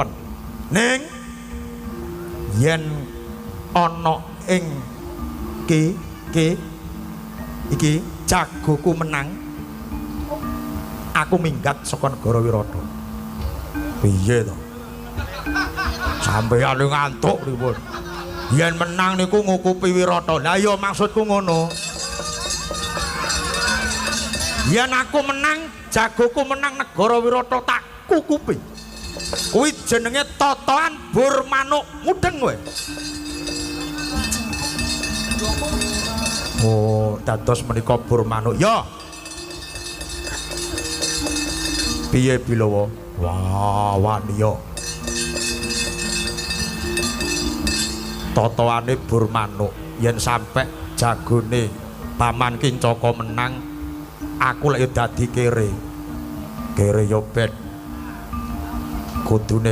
kukupen. Ning yen ana ing ki ki iki jagoku menang, aku minggat saka negara Wirata. Piye to? Sampeyan ngantuk pripun? Yen menang niku ngukupi Wirata. Lah iya maksudku ngono. Yen aku menang, jagoku menang negara Wirata tak kukupi. Kuwi jenenge totoan bur manuk mudeng kowe. Oh, dados menika bur manuk. Ya. Piye Bilawa? Wah, waniya. Totoane bur manuk yen sampe jagone Paman Kincaka menang, aku lek dadi kere. Kere yo ben. Kudune